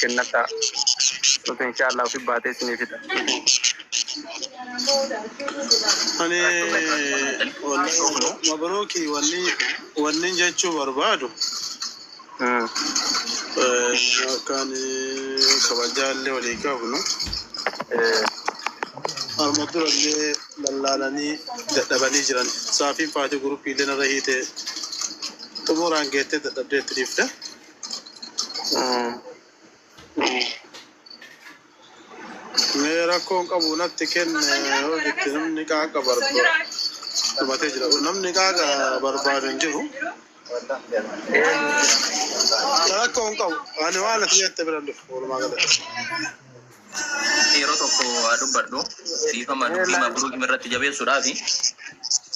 Kennadhaa. Nuti inshaallah ofi baatee isinii fida. Ani wallahi mabruuki, wanni wanni jechuu barbaadu akkaan kabajaallee walii qabnu arma durallee lallaalanii dadhabanii jiran. Saafiin faatii gurupiillee narra hiite, xumuraan geettee dadhabdee itti dhiifte. Mee rakkoon qabu natti kenne yoo jette, namni qaaqa barbaadu dhumatee jira. Namni qaaqa barbaadu hin jiru. Rakkoon qabu. Ani waan ati jette bira dhufu walumaa galatti. Yeroo tokko haa dubbadhu. Dhiifama, dubbii Mabruuk irratti jabeessuudhaafi.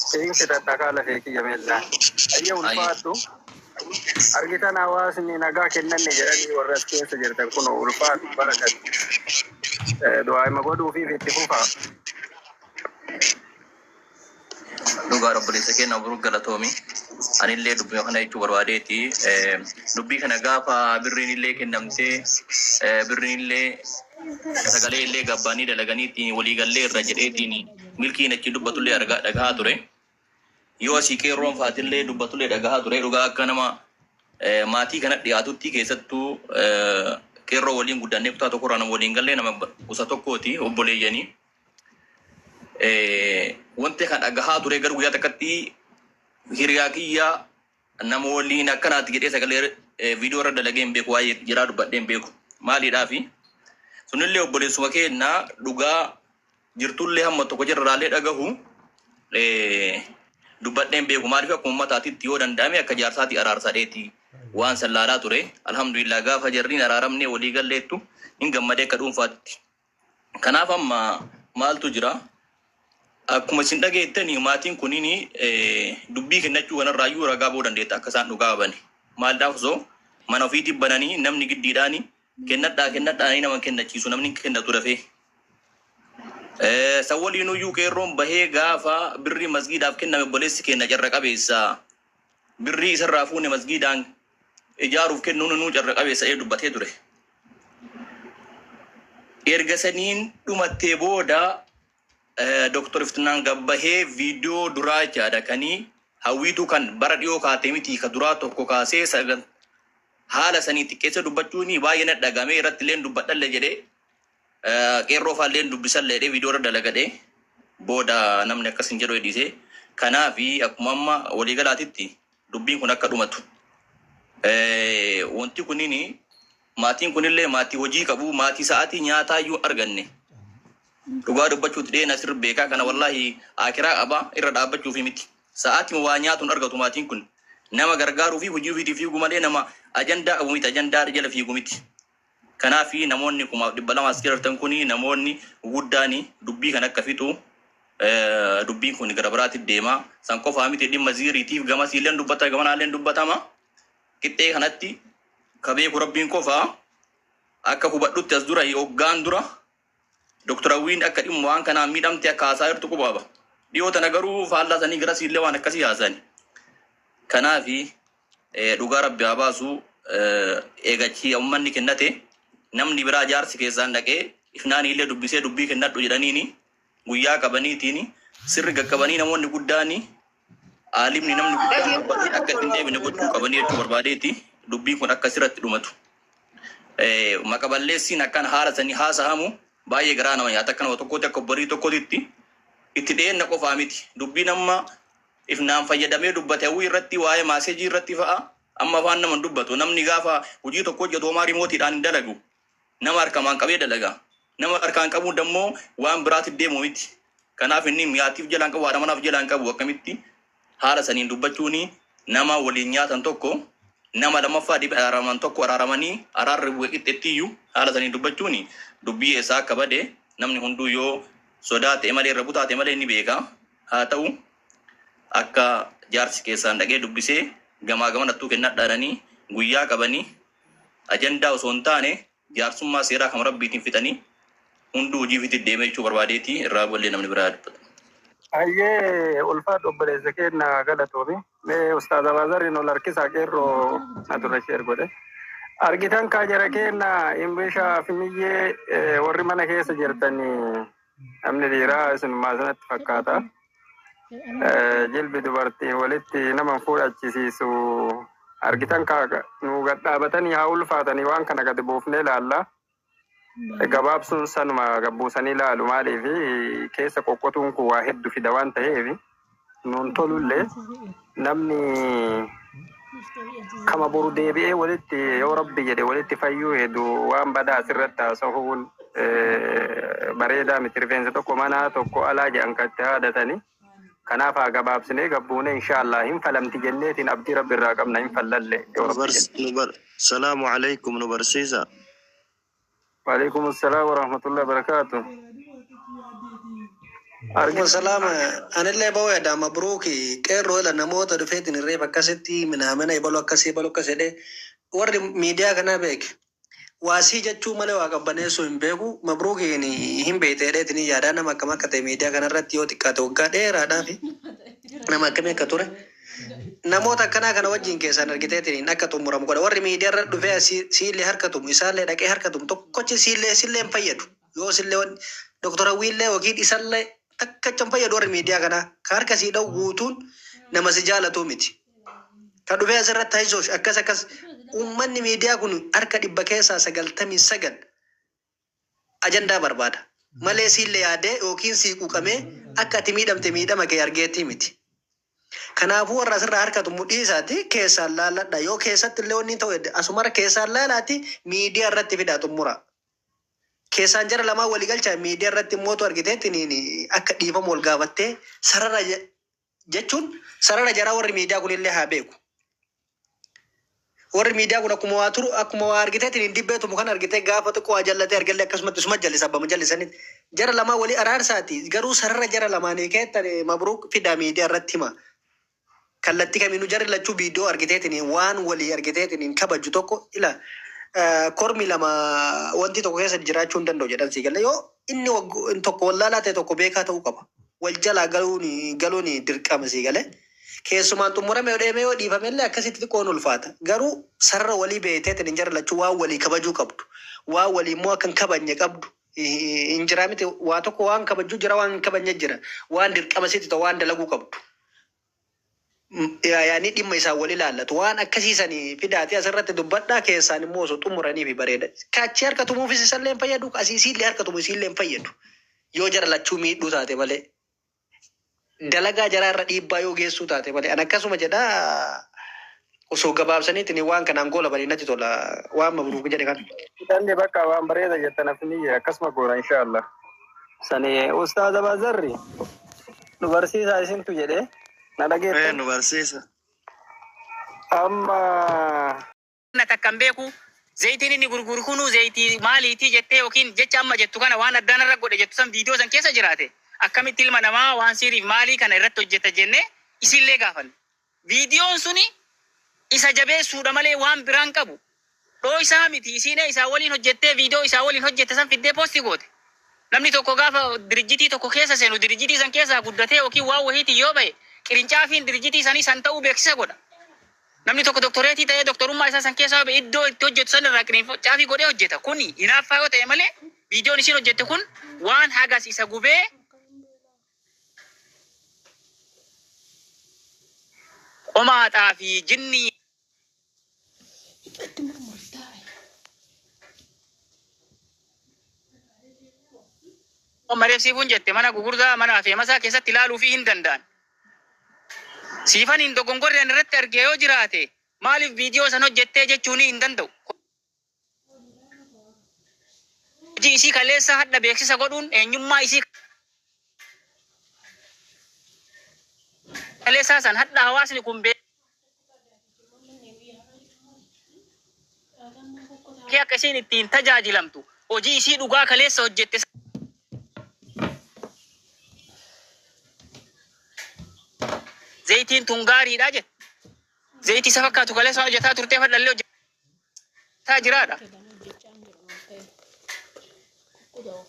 Siin fidadha kaala kee kiyya meellaa. Ayya, ulfaadhu. Argitan, hawaasni nagaa kennanne jedhanii warra as keessa jirtan kun ulfaadhu, barakat. Du'aa godhuufiif itti fufaa. Dhugaa, obboleessa keenya Mabruuk, galatoomi. Anillee dubbii kana jechuu barbaadeeti. Dubbii kana gaafa birriin illee kennamtee, birriin illee sagalee illee gabbaanii dalaganiitiin waliigallee irra jedheetiin milkiin achi dubbatullee argaa dhagahaa ture. Yoo asii qeerroon faatillee dubbatullee dhagahaa ture. Dhugaa, akka nama maatii kana dhiyaatutti, keessattuu qeerroo waliin guddannee kutaa tokkorraa nama waliin gallee, nama gosa tokkooti, obboleeyyanii. Wanti kan dhagahaa ture garuu guyyaa takkatti hiriyaa kiyya nama waliin akkanaati jedhee sagalee viidiyoo irra dalagee hin beeku, waa'ee jiraa dubbadhee hin beeku. Maaliidhaafi sunillee obboleessuma keenya dhugaa jirtullee hamma tokko jirraallee dhagahu dubbadhee hin beeku. Maaliif, akkuma uummataatitti yoo danda'ame akka jaarsaatti araarsadheeti waan sallaalaa ture. Alhamdulillah, gaafa jarriin araaramnee walii galleettu hin gammadee akka dhuunfaatti. Kanaaf amma maaltu jira? Akkuma isin dhageettanii, maatiin kunniin dubbii kennachuu kanarraayyuu ragaa ba'uu dandeetta akka isaan dhugaa qabani. Maaldhaaf, osoo mana ofiitti bananii namni giddiidhaani kennadhaa kennadhaa nama kennachiisu, namni kennatu dafee. San waliinuyyuu qeerroon bahee gaafa birrii masgiidaaf kenname, obboleessi kenna carra qabeessa. Birrii isarraa fuune masgiidaan ijaaruuf kennuun nuu carra qabeessa ee dubbatee ture. Erga saniin dhumattee booda Dr. Iftinaan gabbahee viidiyoo duraa jechaadha kanii hawwiituu kan bara dhiyoo kaatee miti, ka duraa tokko kaasee haala sanii xiqqeessa dubbachuun baay'ee na dhagame, irratti illee dubbadhalle jedhee, qeerroo faallee dubbisallee jedhee viidiyoo irra dalagadhee booda namni akkas hin jedhu dhiisee. Kanaafi akkuma amma waliigalaatitti dubbiin kun akka dhumatu. Wanti kunniin, maatiin kunillee maatii hojii qabu, maatii sa'aatii nyaataa iyyuu arganne. Dhugaa dubbachuutti dheena sirri beekaa kana, wallaahi akiraa qaba irra dhaabbachuufi miti. Sa'aatii waa nyaatuun argatu maatiin kun. Nama gargaaruu fi hojii ofiitii fiigu malee nama ajandaa qabu miti, ajandaa jala fiigu miti. Kanaafi namoonni 2,200 as jirtan kuni, namoonni guguddaani dubbii kan akka fixu, dubbiin kun gara biraatti deema. San qofaa miti, dhimma ziiriitiif gamasiillee dubbata, gamanaallee dubbatama. Qixxee kanatti ka beeku rabbiin qofaa. Akka hubadhutti as dura hoggaan dura Dr. Hawwiin akka dhimma waan kanaan miidhamte akka haasaa jirtu qubaaba. Dhiyoo tana garuu faallaa sanii gara siillee waan akkasii haasani. Kanaafi dhugaa rabbi haa baasu. Eegachii uummanni kennate, namni biraa jaarsi keessaan dhaqee ifnaanii illee dubbisee dubbii kennadhu jedhaniini guyyaa qabaniitiin sirri qaqqabanii, namoonni guddaani, aalimni, namni guddaan dubbatee akka ittiin deebine gochuu qabanii jechuu barbaadeeti, dubbiin kun akka sirratti dhumatu. Maqa balleessiin akkan haala sanii haasahamu baay'ee garaa nama nyaata, akka nama tokkotti, akka obborii tokkotitti itti dhiyeenna qofaa miti. Dubbiin amma ifnaan fayyadamee dubbate hawwii irratti, waa'ee maaseejii irratti fa'a, amma afaan nama hin dubbatu. Namni gaafa hojii tokko hojjetu homaa riimootiidhaan hin dalagu. Nama harkamaan qabee dalaga. Nama harkaan qabuun dammoo waan biraatti deemu miti. Kanaaf inni mi'aatiif jalaan qabu, haadha manaaf jalaan qabu, akkamitti haala saniin dubbachuun nama waliin nyaatan tokko, nama lammaffaa dhibe araaraman tokko, araaramanii araarri bu'e qixxeettiyyuu haala saniin dubbachuun dubbii eessaa akka bade namni hunduu yoo sodaa ta'e malee, irra butaa ta'e malee ni beeka. Haa ta'u, akka jaarsi keessaan dhaqee dubbisee gamaa gamanattuu kennadhaadhanii guyyaa qabanii, ajandaa osoo hin taane jaarsummaa seeraa kan rabbiitiin fixanii hunduu hojii ofiitti deemee jechuu barbaadeeti. Irraa bu'allee namni biraa dubbata. Hayyee, ulfaadhu obboleessa keenya, galatoomi. Mee Ustaaz Abaazarriin ol harkisaa, qeerroo na dura share godhe. Argitan kaa jara keenna Imrishaa fi Miyyee, warri mana keessa jirtanii, namni dhiiraa isinumaa sanatti fakkaata. Jilbi dubartii walitti nama fuudhachisiisu argitan kaa nu gad dhaabatanii haa ulfaatanii waan kana gadi buufnee ilaalla. Gabaabsuun sanuma gabbuusanii ilaalu, maaliif keessa qoqqotuun kun waa hedduu fida waan ta'eef, nuun tolullee namni kama boru deebi'ee walitti yoo Rabbi jedhe walitti fayyuu hedu waan badaa asirratti haasa'uun bareedaa miti. Rifeensa tokko manaa tokko alaa jedhan kan itti haadatanii. Kanaaf haa gabaabsinee gabbuune, inshaallah hin falamti jenneetiin abdii Rabbi irraa qabna, hin fallalle yoo Rabbi jedhe. Salaamu alaikum, nu barsiisa. Waalaikum assalaam warahmatullahi wabarakatuh. Salaama, anillee ba'uu yaada. Mabruuki qeerroo ila namoota dhufeetiin irreef akkasitti minaamina ibalu akkasii ibalu akkas jedhee warri miidiyaa kanaa beeke. Waasii jechuu malee waa qabbaneessuu hin beeku. Mabruukiin hin beekte jedheetiin yaadaa, nama akkam akka ta'e miidiyaa kanarratti yoo xiqqaate waggaa dheeraadhaa fi nama akkamii akka ture. Namoota akkanaa kana wajjin keessaan argiteetiin akka xumuramu godha. Warri miidiyaa irra dhufee siillee harka tumu, isaallee dhaqee harka tumu, tokkochi siillee sillee hin fayyadu. Yoo sillee Doktor Hawwiillee yookiin isallee takkacha hin fayyadu warri miidiyaa kanaa. Ka harka sii dha'u guutuun nama si jaalatu miti. Ka dhufee asirratti haisoosh akkas akkas, uummanni miidiyaa kun harka 100 keessaa 99 ajandaa barbaada. Malee siillee yaadee yookiin sii quuqamee akka ati miidhamte miidhama kee argeetii miti. Kanaafuu warra asirraa harka tumu dhiisaati keessaan laalladha. Yoo keessatti illee wanni ta'u asumarra keessaan laalaati miidiyaa irratti fidaa xumura. Keessaan jara lamaan walii galchaa, miidiyaa irratti mootu argiteetiin akka dhiifamu wal gaafattee sarara jechuun sarara jaraa warri miidiyaa kunillee haa beeku. Warri miidiyaa kun akkuma waa turu, akkuma waa argiteetiin dibbeetumu kan argitee gaafa xiqqoo waa jallatee argallee akkasumatti isuma jallisa abbama jallisanitti. Jara lamaan walii araarsaati, garuu sarara jara lamaanii keettan Mabruuk fidaa miidiyaa irratti hima. Kallattii kamiinuu jarri lachuu viidiyoo argiteetiin waan walii argiteetiin kabaju tokko ila kormi lama wanti tokko keessa jiraachuu hin danda'u jedhan sii galle. Yoo inni tokko wallaalaa ta'e tokko beekaa ta'uu qaba. Wal jalaa galuun dirqama sii galee. Keessumaan xumurame yoo deeme yoo dhiifame illee akkasitti xiqqoon ulfaata. Garuu sarara walii beekteetiin hin jara lachuu waan walii kabajuu qabdu. Waan walii immoo akka hin kabajne qabdu. Hin jiraa miti, waa tokko waan kabajuu jira, waan hin kabajne jira. Waan dirqama sitti ta'u, waan dalaguu qabdu. Yaani dhimma isaan wal ilaallatu waan akkasiisanii fidaatee asirratti dubbadhaa, keessaan immoo osoo xumuranii fi bareeda. Kaachii harka tumuufis isallee hin fayyadu, asii isiillee harka tumu isiillee hin fayyadu. Yoo jara lachuu miidhuu taate malee. Dalagaa jaraa irra dhiibbaa yoo geessuu taate malee. An akkasuma jedhaa, osoo gabaabsaniitiin waan kanaan goolabanii natti tola, waan Mabruuk jedhe kana. Inni bakka waan bareeda jettan afniyye, akkasuma goona inshaallah. Sani Ustaaza Baazarri nu barsiisaa isintu jedhee na Ee, dhageettan. nu barsiisa. Amma Na takkan beeku, zayitiin inni gurguru kunu zayitii maaliitii jettee yookiin jecha amma jettu kana waan addaan irra godhe jettu san viidiyoo san keessa jiraate, akkamitti ilma namaa waan siiriif maalii kana irratti hojjeta jennee isillee gaafanne. Viidiyoon suni isa jabeessuudha malee waan biraan qabu. Dhoo isaa miti, isiinee isaa waliin hojjettee viidiyoo isaa waliin hojjette san fiddee poosti goote. Namni tokko gaafa dirjitii tokko keessa seenu, dirjitii san keessaa guddatee yookiin waan wahiitiin yoo bahe, qirincaafiin dirjitii sanii san ta'uu beeksisa godha. Namni tokko doktoreetii ta'ee doktorummaa isaa san keessaa yoo bahe, iddoo itti hojjetu san irraa qirincaafi godhee hojjeta. Kuni hinaaffaa yoo ta'e malee viidiyoon isiin hojjette kun waan hagas isa gubee qomaaxaa fi jinnii Itti murmurtaa. Mareef siifuun jette mana gugurdaa mana feemasaa keessatti ilaaluu fi hin danda'an. Siifan hin dogongorre ani irratti arge yoo jiraate, maaliif viidiyoo san hojjettee jechuun hin danda'u. Hojii isii kaleessa hadha beeksisa godhuun eenyummaa isii kaleessaa san hadha hawaasni kun beekee akka isiin ittiin tajaajilamtu hojii isii dhugaa kaleessa hojjette zayitiin tun gaariidha jette. Zayitii isa fakkaatu kaleessa waan hojjetaa turtee fadhallee hojjetaa jiraadha. Hojjechaa hin jiru waan ta'eef. Kukkudaa.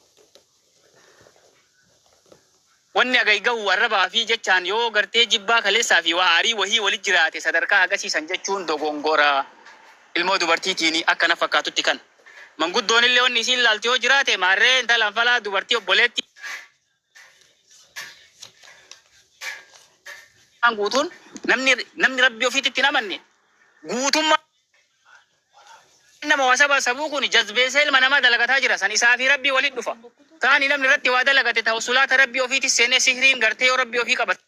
Wanni agai gahu arrabaa fi jechaan yoo gartee jibbaa kaleessaa fi waa aarii wahii walit jiraate sadarkaa agarsiisan jechuun dogongora. Ilmoo dubartiitiin akka na fakkaatutti kan. Manguddoon illee wanni isiin laalti yoo jiraate maarree intala anfalaa dubartii obboleetti guutuun namni rabbii ofiitti hin amanne guutummaa nama waa saba sabuu kun jazbeessa ilma namaa dalagataa jira san isaa fi rabbii walitti dhufa. Taani namni irratti waa dalagate ta'u sulaata rabbii ofiitti seenee sihiriin gartee yoo rabbii ofii qabate.